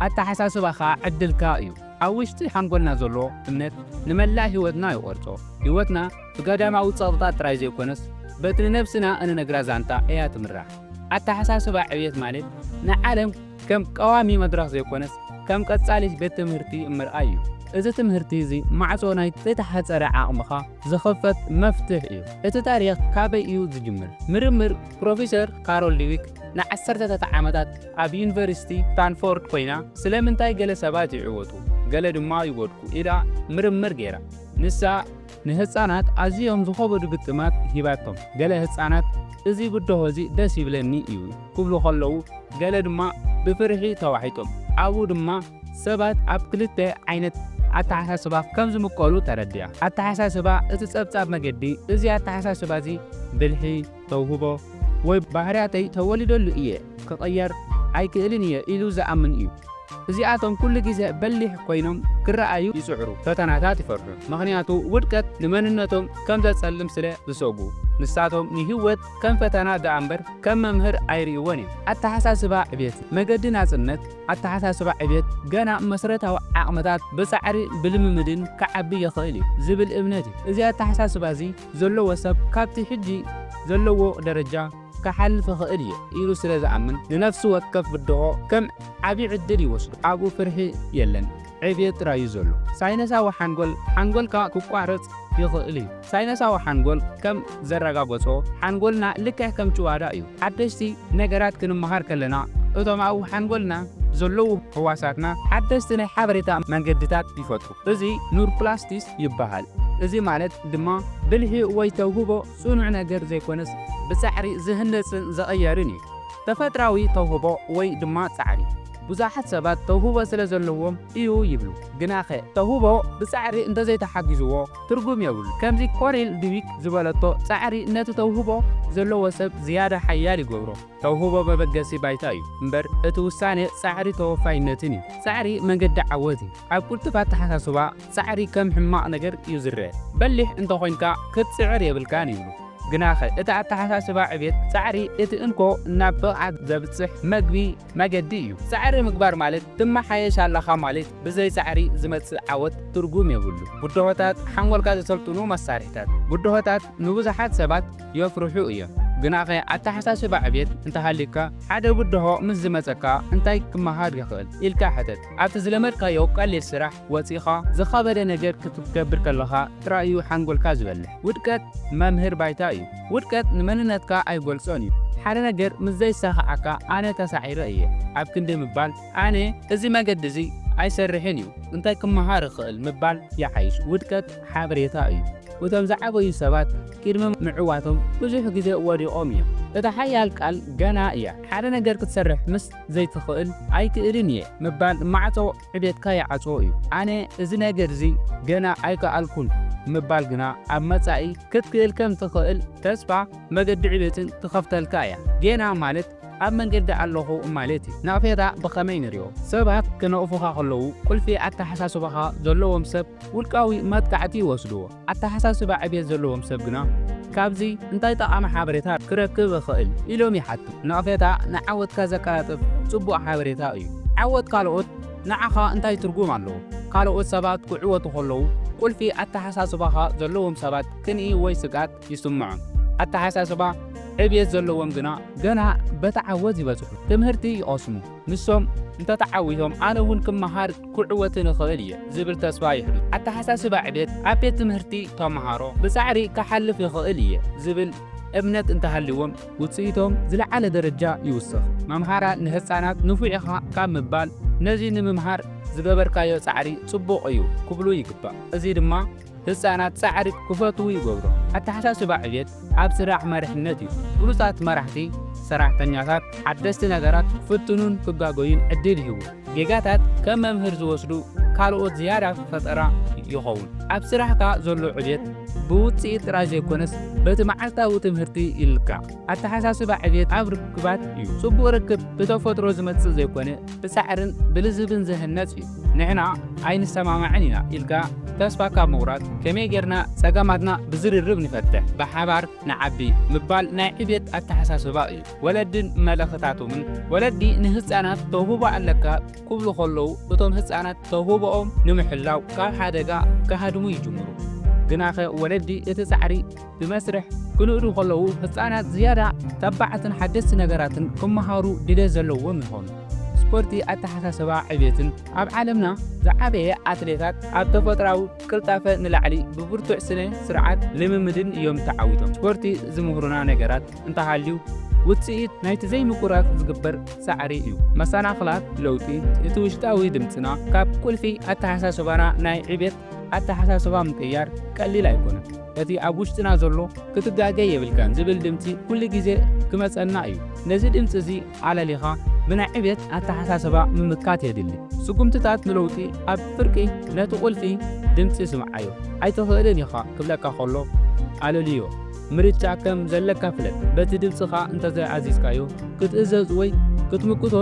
ኣተሓሳስባ ኸኣ ዕድልካ እዩ። ኣብ ውሽጢ ሓንጎልና ዘሎ እምነት ንመላእ ህይወትና ይቖርጾ። ህይወትና ብገዳማዊ ጸቕጥታት ጥራይ ዘይኮነስ፣ በቲ ንነብስና እንነግራ ዛንታ እያ ትምራሕ። ኣተሓሳስባ ዕብየት ማለት ንዓለም ከም ቀዋሚ መድረኽ ዘይኮነስ፣ ከም ቀጻሊ ቤት ትምህርቲ ምርኣይ እዩ። እዚ ትምህርቲ እዚ ማዕጾ ናይ ዘይተሓጸረ ዓቕምኻ ዝኸፈት መፍትሕ እዩ። እቲ ታሪኽ ካበይ እዩ ዝጅምር? ምርምር ፕሮፌሰር ካሮል ዲዊክ ንዓሰርተታት ዓመታት ኣብ ዩኒቨርሲቲ ስታንፎርድ ኮይና፣ ስለምንታይ ገለ ሰባት ይዕወቱ፣ ገለ ድማ ይወድቁ ኢላ ምርምር ገይራ። ንሳ ንህጻናት ኣዝዮም ዝኸበዱ ግጥማት ሂባቶም። ገለ ህጻናት "እዚ ብድሆ እዚ ደስ ይብለኒ" እዩ ክብሉ ከለዉ፣ ገለ ድማ ብፍርሒ ተዋሒጦም። ኣብኡ ድማ ሰባት ኣብ ክልተ ዓይነት ኣተሓሳስባ ከም ዝምቀሉ ተረዲኣ። ኣተሓሳስባ እቲ ጸብጻብ መገዲ፣ እዚ ኣተሓሳስባ እዚ ብልሒ፣ ተውህቦ ወይ ባህርያተይ ተወሊደሉ እየ፣ ክቕየር ኣይክእልን እየ ኢሉ ዝኣምን እዩ። እዚኣቶም ኩሉ ግዜ በሊሕ ኮይኖም ክረኣዩ ይጽዕሩ፣ ፈተናታት ይፈርሑ፣ ምኽንያቱ ውድቀት ንመንነቶም ከም ዘጸልም ስለ ዝሰጉ። ንሳቶም ንህይወት ከም ፈተና ደኣ እምበር ከም መምህር ኣይርእይዎን እዮም። ኣተሓሳስባ ዕብየት፣ መገዲ ናጽነት። ኣተሓሳስባ ዕብየት ገና መሰረታዊ ዓቕምታት ብጻዕሪ ብልምምድን ክዓቢ ይኽእል እዩ ዝብል እምነት እዩ። እዚ ኣተሓሳስባ እዚ ዘለዎ ሰብ ካብቲ ሕጂ ዘለዎ ደረጃ ክሓልፍ ይኽእል እየ ኢሉ ስለ ዝኣምን፣ ንነፍሲ ወከፍ ብድሆ ከም ዓቢ ዕድል ይወስዶ። ኣብኡ ፍርሒ የለን፣ ዕብየት ጥራይ እዩ ዘሎ። ሳይነሳዊ ሓንጎል፣ ሓንጎልካ ክቋረጽ ይኽእል እዩ። ሳይነሳዊ ሓንጎል ከም ዘረጋገጾ፣ ሓንጎልና ልክዕ ከም ጭዋዳ እዩ። ሓደሽቲ ነገራት ክንመሃር ከለና፣ እቶም ኣብ ሓንጎልና ዘለዉ ህዋሳትና ሓደስቲ ናይ ሓበሬታ መንገድታት ይፈጥሩ። እዚ ኑርፕላስቲስ ይበሃል። እዚ ማለት ድማ ብልሒ ወይ ተውህቦ ጽኑዕ ነገር ዘይኮነስ ብጻዕሪ ዝህነጽን ዝቕየርን እዩ። ተፈጥራዊ ተውህቦ ወይ ድማ ጻዕሪ። ብዙሓት ሰባት ተውህቦ ስለ ዘለዎም እዩ ይብሉ። ግናኸ ተውህቦ ብጻዕሪ እንተዘይተሓጊዝዎ ትርጉም የብሉ። ከምዚ ኮሪል ድዊክ ዝበለቶ፣ ጻዕሪ ነቲ ተውህቦ ዘለዎ ሰብ ዝያዳ ሓያል ይገብሮ። ተውህቦ መበገሲ ባይታ እዩ እምበር እቲ ውሳኔ ጻዕሪ ተወፋይነትን እዩ። ጻዕሪ መንገዲ ዓወት እዩ። ኣብ ቅልጡፍ ኣተሓሳስባ ጻዕሪ ከም ሕማቕ ነገር እዩ ዝረአ። በሊሕ እንተኾይንካ ክትጽዕር የብልካን ይብሉ። ግናኸ እቲ ኣተሓሳስባ ዕብየት ጻዕሪ እቲ እንኮ ናብ ብቕዓት ዘብጽሕ መግቢ መገዲ እዩ። ጻዕሪ ምግባር ማለት ትመሓየሽ ኣለኻ ማለት ብዘይ ጻዕሪ ዝመጽእ ዓወት ትርጉም የብሉ። ብድሆታት ሓንጎልካ ዘሰልጥኑ መሳርሒታት። ብድሆታት ንብዙሓት ሰባት የፍርሑ እዮም። ግናኸ ኣተሓሳስባ ዕብየት እንተሃልዩካ፣ ሓደ ብድሆ ምስ ዝመጸካ እንታይ ክመሃር ይኽእል ኢልካ ሕተት። ኣብቲ ዝለመድካዮ ቀሊል ስራሕ ወጺኻ ዝኸበደ ነገር ክትገብር ከለኻ ጥራይ እዩ ሓንጎልካ ዝበልሕ። ውድቀት መምህር ባይታ እዩ። ውድቀት ንመንነትካ ኣይገልጾን እዩ። ሓደ ነገር ምስ ዘይሳኻዓካ ኣነ ተሳዒረ እየ ኣብ ክንዲ ምባል፣ ኣነ እዚ መገዲ እዚ ኣይሰርሕን እዩ፣ እንታይ ክመሃር እኽእል ምባል ይሓይሽ። ውድቀት ሓበሬታ እዩ። እቶም ዝዓበዩ ሰባት ቅድሚ ምዕዋቶም ብዙሕ ግዜ ወዲቖም እዮም። እታ ሓያል ቃል ገና እያ። ሓደ ነገር ክትሰርሕ ምስ ዘይትኽእል ኣይክእልን እየ ምባል ማዕጾ ዕቤትካ ይዓጽዎ እዩ። ኣነ እዚ ነገር እዚ ገና ኣይከኣልኩን ምባል ግና ኣብ መጻኢ ክትክእል ከም ትኽእል ተስፋ መገዲ ዕቤትን ትኸፍተልካ እያ። ጌና ማለት ኣብ መንገዲ ኣለኹ ማለት እዩ። ነቕፌታ ብኸመይ ንሪኦ? ሰባት ክነቕፉኻ ከለዉ ቁልፊ ኣተሓሳስባኻ ዘለዎም ሰብ ውልቃዊ መጥቃዕቲ ይወስድዎ። ኣተሓሳስባ ዕቤት ዘለዎም ሰብ ግና ካብዚ እንታይ ጠቓሚ ሓበሬታ ክረክብ እኽእል ኢሎም ይሓቱ። ነቕፌታ ንዓወትካ ዘቀላጥፍ ጽቡቕ ሓበሬታ እዩ። ዓወት ካልኦት ንዓኻ እንታይ ትርጉም ኣለዎ? ካልኦት ሰባት ክዕወቱ ከለዉ ቁልፊ ኣተሓሳስባኻ ዘለዎም ሰባት ቅንኢ ወይ ስግኣት ይስምዖም። ኣተሓሳስባ ዕብየት ዘለዎም ግና ገና በቲ ዓወት ይበጽሑ፣ ትምህርቲ ይቐስሙ። ንሶም እንተተዓዊቶም ኣነ እውን ክመሃር ክዕወትን እኽእል እየ ዝብል ተስፋ የሕድሩ። ኣተሓሳስባ ዕብየት ኣብ ቤት ትምህርቲ ተመሃሮ ብጻዕሪ ክሓልፍ ይኽእል እየ ዝብል እምነት እንተሃልዎም ውጽኢቶም ዝለዓለ ደረጃ ይውስኽ። መምሃራን ንህጻናት ንፉዕ ኢኻ ካብ ምባል ነዚ ንምምሃር ዝገበርካዮ ጻዕሪ ጽቡቕ እዩ ክብሉ ይግባእ። እዚ ድማ ህጻናት ጻዕሪ ክፈትዉ ይገብሮም። ኣተሓሳስባ ዕብየት ኣብ ስራሕ መሪሕነት እዩ። ብሉጻት መራሕቲ ሰራሕተኛታት ሓደስቲ ነገራት ክፍትኑን ክጋገዩን ዕድል ይህቡ። ጌጋታት ከም መምህር ዝወስዱ ካልኦት ዝያዳ ፈጠራ ይኸውን። ኣብ ስራሕካ ዘሎ ዕብየት ብውጽኢት ጥራይ ዘይኮነስ በቲ መዓልታዊ ትምህርቲ ይልካዕ። ኣተሓሳስባ ዕቤት ኣብ ርክባት እዩ። ጽቡቕ ርክብ ብተፈጥሮ ዝመጽእ ዘይኮነ ብጻዕርን ብልዝብን ዝህነጽ እዩ። ንሕና ኣይንሰማማዕን ኢና ኢልካ ተስፋ ካብ ምቑራጽ ከመይ ጌርና ጸገማትና ብዝርርብ ንፈትሕ፣ ብሓባር ንዓቢ ምባል ናይ ዕቤት ኣተሓሳስባ እዩ። ወለድን መለኽታቶምን። ወለዲ ንህጻናት ተውህቦ ኣለካ ክብሉ ከለዉ እቶም ህጻናት ተውህቦኦም ንምሕላው ካብ ሓደጋ ክሃድሙ ይጅምሩ። ግናኸ ወለዲ እቲ ጻዕሪ ብመስርሕ ክንእዱ ከለዉ ህጻናት ዝያዳ ተባዕትን ሓደስቲ ነገራትን ክመሃሩ ድሌት ዘለዎም ይኾኑ። ስፖርቲ ኣተሓሳስባ ዕቤትን ኣብ ዓለምና ዝዓበየ ኣትሌታት ኣብ ተፈጥራዊ ቅልጣፈ ንላዕሊ ብብርቱዕ ስነ ስርዓት ልምምድን እዮም ተዓዊቶም። ስፖርቲ ዝምህሩና ነገራት እንተሃልዩ ውጽኢት ናይቲ ዘይምቁራጽ ዝግበር ጻዕሪ እዩ። መሰናኽላት ለውጢ እቲ ውሽጣዊ ድምጽና ካብ ቁልፊ ኣተሓሳስባና ናይ ዕቤት ኣተሓሳስባ ምቅያር ቀሊል ኣይኮነን። እቲ ኣብ ውሽጥና ዘሎ ክትጋገ የብልካን ዝብል ድምጺ ኩሉ ግዜ ክመጸና እዩ። ነዚ ድምጺ እዚ ኣለሊኻ ብናይ ዕቤት ኣተሓሳስባ ምምካት የድሊ። ስጉምትታት ንለውጢ ኣብ ፍርቂ ነቲ ቁልፊ ድምጺ ስምዓዮ። ኣይትኽእልን ኢኻ ክብለካ ከሎ ኣለልዮ። ምርጫ ከም ዘለካ ፍለጥ። በቲ ድምጽኻ እንተዘይኣዚዝካዮ ክትእዘዝ ወይ ክትምክቶ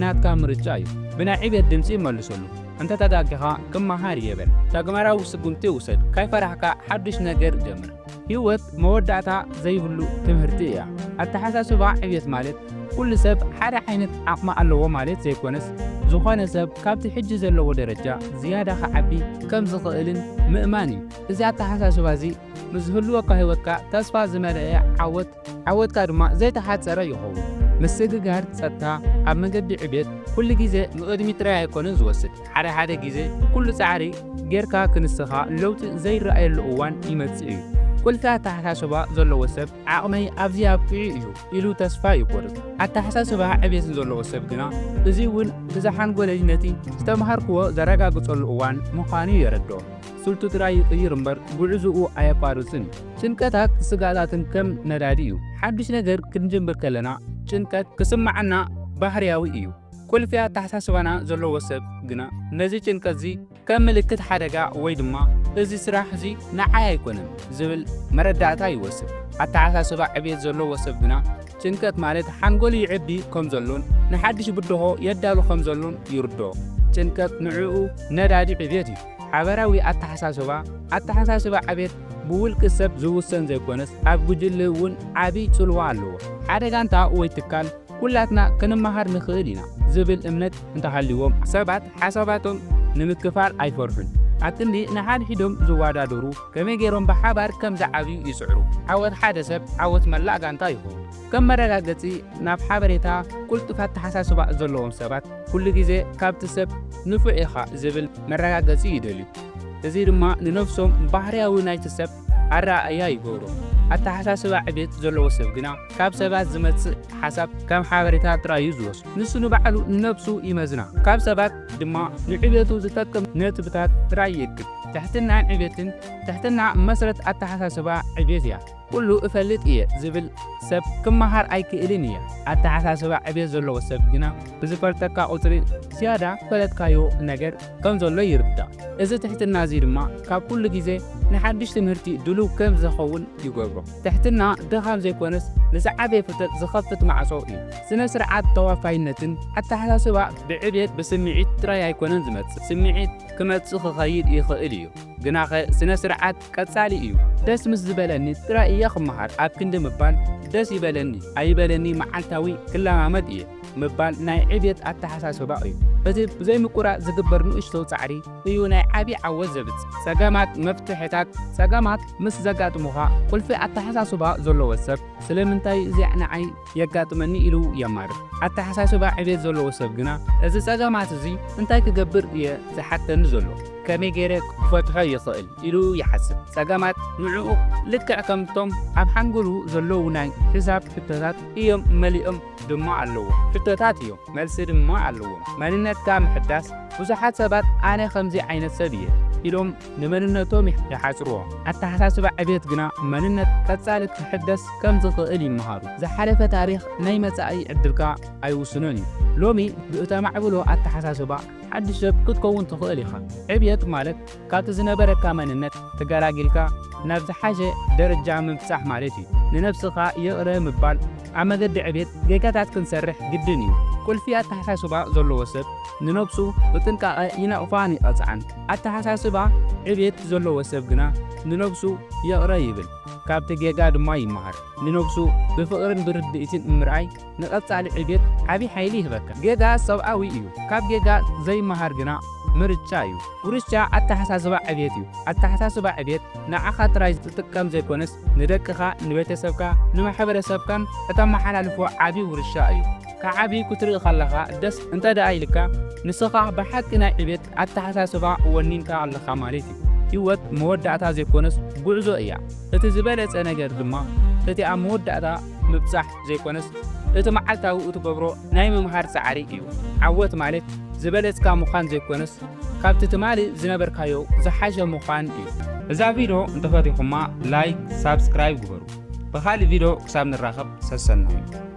ናትካ ምርጫ እዩ። ብናይ ዕቤት ድምጺ መልሰሉ። እንተ ተጋጊኻ ክመሃር እየ በል። ተግባራዊ ስጉምቲ ውሰድ። ካይፈራሕካ ሓድሽ ነገር ጀምር። ህይወት መወዳእታ ዘይብሉ ትምህርቲ እያ። ኣተሓሳስባ ዕቤት ማለት ኩሉ ሰብ ሓደ ዓይነት ዓቕሚ ኣለዎ ማለት ዘይኮነስ፣ ዝኾነ ሰብ ካብቲ ሕጂ ዘለዎ ደረጃ ዝያዳ ክዓቢ ከም ዝኽእልን ምእማን እዩ። እዚ ኣተሓሳስባ እዚ ምስ ዝህልወካ ህይወትካ ተስፋ ዝመልአ ዓወት፣ ዓወትካ ድማ ዘይተሓጸረ ይኸውን። ምስግጋር ጸጥታ ኣብ መገዲ ዕቤት ኩሉ ግዜ ንቕድሚት ጥራይ ኣይኮነን ዝወስድ። ሓደ ሓደ ግዜ ኩሉ ጻዕሪ ጌርካ ክንስኻ ለውጢ ዘይረኣየሉ እዋን ይመጽእ እዩ። ቁልፊ ኣተሓሳስባ ዘለዎ ሰብ ዓቕመይ ኣብዚ ኣብቂዑ እዩ ኢሉ ተስፋ ይቆርጽ። ኣተሓሳስባ ዕቤት ዘለዎ ሰብ ግና እዚ እውን እዚ ሓንጎለይ ነቲ ዝተምሃርክዎ ዘረጋግጸሉ እዋን ምዃኑ የረድኦ። ስልቱ ጥራይ ይቕይር እምበር ጉዕዞኡ ኣየቋርጽን እዩ። ጭንቀታት ስጋታትን ከም ነዳዲ እዩ። ሓድሽ ነገር ክንጅምር ከለና ጭንቀት ክስምዓና ባህርያዊ እዩ። ቁልፊ ኣተሓሳስባና ዘለዎ ሰብ ግና ነዚ ጭንቀትዚ ከም ምልክት ሓደጋ ወይ ድማ እዚ ስራሕዚ ንዓይ ኣይኮነን ዝብል መረዳእታ ይወስድ። ኣተሓሳስባ ዕቤት ዘለዎ ሰብ ግና ጭንቀት ማለት ሓንጎሉ ይዕቢ ከም ዘሎን ንሓድሽ ብድሆ የዳሉ ከም ዘሎን ይርድኦ። ጭንቀት ንዕኡ ነዳዲ ዕቤት እዩ። ሓበራዊ ኣተሓሳስባ፣ ኣተሓሳስባ ዕቤት ብውልቂ ሰብ ዝውሰን ዘይኮነስ ኣብ ጉጅለ እውን ዓቢ ጽልዋ ኣለዎ። ሓደ ጋንታ ወይ ትካል ኩላትና ክንመሃር ንኽእል ኢና ዝብል እምነት እንተሃልዎም ሰባት ሓሳባቶም ንምክፋል ኣይፈርሑን። ኣክንዲ ንሓድሕዶም ዝወዳደሩ ከመይ ገይሮም ብሓባር ከም ዝዓብዩ ይጽዕሩ። ዓወት ሓደ ሰብ ዓወት መላእ ጋንታ ይኸውን። ከም መረጋገጺ ናብ ሓበሬታ ቁልጡፍ ኣተሓሳስባ ዘለዎም ሰባት ኩሉ ግዜ ካብቲ ሰብ ንፉዕ ኢኻ ዝብል መረጋገጺ ይደልዩ። እዚ ድማ ንነፍሶም ባህርያዊ ናይቲ ሰብ ኣረኣእያ ይገብሮ። ኣተሓሳስባ ዕቤት ዘለዎ ሰብ ግና ካብ ሰባት ዝመጽእ ሓሳብ ከም ሓበሬታ ጥራይ እዩ ዝወስድ። ንሱ ንባዕሉ ንነብሱ ይመዝና። ካብ ሰባት ድማ ንዕቤቱ ዝጠቅም ነጥብታት ጥራይ ይእክብ። ትሕትናን ዕቤትን። ትሕትና መሰረት ኣተሓሳስባ ዕቤት እያ። ኩሉ እፈልጥ እየ ዝብል ሰብ ክመሃር ኣይክእልን እየ። ኣተሓሳስባ ዕቤት ዘለዎ ሰብ ግና ብዝፈልጠካ ቁጽሪ ዝያዳ ፈለጥካዮ ነገር ከም ዘሎ ይርዳእ። እዚ ትሕትና እዚ ድማ ካብ ኩሉ ግዜ ንሓድሽ ትምህርቲ ድሉው ከም ዝኸውን ይገብሮ። ትሕትና ድኻም ዘይኮነስ ንዝዓበየ ፍልጠት ዝኸፍት ማዕጾ እዩ። ስነ ስርዓት ተዋፋይነትን ኣተሓሳስባ ብዕቤት ብስምዒት ጥራይ ኣይኮነን ዝመጽእ። ስምዒት ክመጽእ ክኸይድ ይኽእል እዩ። ግናኸ ስነ ስርዓት ቀጻሊ እዩ። ደስ ምስ ዝበለኒ ጥራይ እየ ክመሃር ኣብ ክንዲ ምባል ደስ ይበለኒ ኣይበለኒ መዓልታዊ ክለማመድ እየ ምባል ናይ ዕቤት ኣተሓሳስባ እዩ። እቲ ብዘይምቁራጽ ዝግበር ንእሽቶ ጻዕሪ እዩ ናይ ዓቢ ዓወት ዘብጽእ። ጸገማት መፍትሕታት። ጸገማት ምስ ዘጋጥሙኻ ቁልፊ ኣተሓሳስባ ዘለዎ ሰብ ስለምንታይ እዚኣ ንዓይ የጋጥመኒ ኢሉ የማርር። ኣተሓሳስባ ዕቤት ዘለዎ ሰብ ግና እዚ ጸገማት እዚ እንታይ ክገብር እየ ዝሓተኒ ዘሎ? ከመይ ገይረ ክፈትሖ ይኽእል ኢሉ ይሓስብ። ጸገማት ንዕኡ ልክዕ ከምቶም ኣብ ሓንጎሉ ዘለዉ ናይ ሕሳብ ሕቶታት እዮም መሊኦም ድማ ኣለዎ። ሕቶታት እዮም፣ መልሲ ድማ ኣለዎም። መንነትካ ምሕዳስ ብዙሓት ሰባት ኣነ ከምዚ ዓይነት ሰብ እየ፣ ኢሎም ንመንነቶም ይሓጽርዎ። ኣተሓሳስባ ዕብየት ግና መንነት ቀጻሊ ክሕደስ ከም ዝኽእል ይመሃሩ። ዝሓለፈ ታሪኽ ናይ መጻኢ ዕድልካ ኣይውስኖን እዩ። ሎሚ ብእተማዕብሎ ኣተሓሳስባ ሓድሽ ሰብ ክትከውን ትኽእል ኢኻ። ዕብየት ማለት ካብቲ ዝነበረካ መንነት ተገላጊልካ ናብ ዝሓሸ ደረጃ ምብጻሕ ማለት እዩ። ንነብስኻ ይቕረ ምባል ኣብ መገዲ ዕብየት ጌጋታት ክንሰርሕ ግድን እዩ። ቁልፊ ኣተሓሳስባ ዘለዎ ሰብ ንነብሱ ብጥንቃቐ ይነቕፋን ይቐጽዓን። ኣተሓሳስባ ዕብየት ዘለዎ ሰብ ግና ንነብሱ ይቕረ ይብል፣ ካብቲ ጌጋ ድማ ይመሃር። ንነብሱ ብፍቕርን ብርድኢትን ምርኣይ ንቐጻሊ ዕብየት ዓቢ ሓይሊ ይህበካ። ጌጋ ሰብኣዊ እዩ። ካብ ጌጋ ዘይመሃር ግና ምርጫ እዩ። ውርሻ ኣተሓሳስባ ዕብየት እዩ። ኣተሓሳስባ ዕብየት ንዓኻ ጥራይ ዝጥቀም ዘይኮነስ ንደቅኻ፣ ንቤተሰብካ፣ ንማሕበረሰብካን እተመሓላልፎ ዓቢ ውርሻ እዩ። ክዓቢ ክትርኢ ከለኻ ደስ እንተ ደኣ ኢልካ፣ ንስኻ ብሓቂ ናይ ዕብየት ኣተሓሳስባ ወኒንካ ኣለኻ ማለት እዩ። ህይወት መወዳእታ ዘይኮነስ ጉዕዞ እያ። እቲ ዝበለጸ ነገር ድማ እቲ ኣብ መወዳእታ ምብጻሕ ዘይኮነስ እቲ መዓልታዊ እትገብሮ ናይ ምምሃር ጻዕሪ እዩ። ዓወት ማለት ዝበለጽካ ምዃን ዘይኮነስ ካብቲ ትማሊ ዝነበርካዮ ዝሓሸ ምዃን እዩ። እዛ ቪድዮ እንተፈቲኹማ ላይክ፣ ሳብስክራይብ ግበሩ። ብኻልእ ቪድዮ ክሳብ ንራኸብ ሰሰናዩ።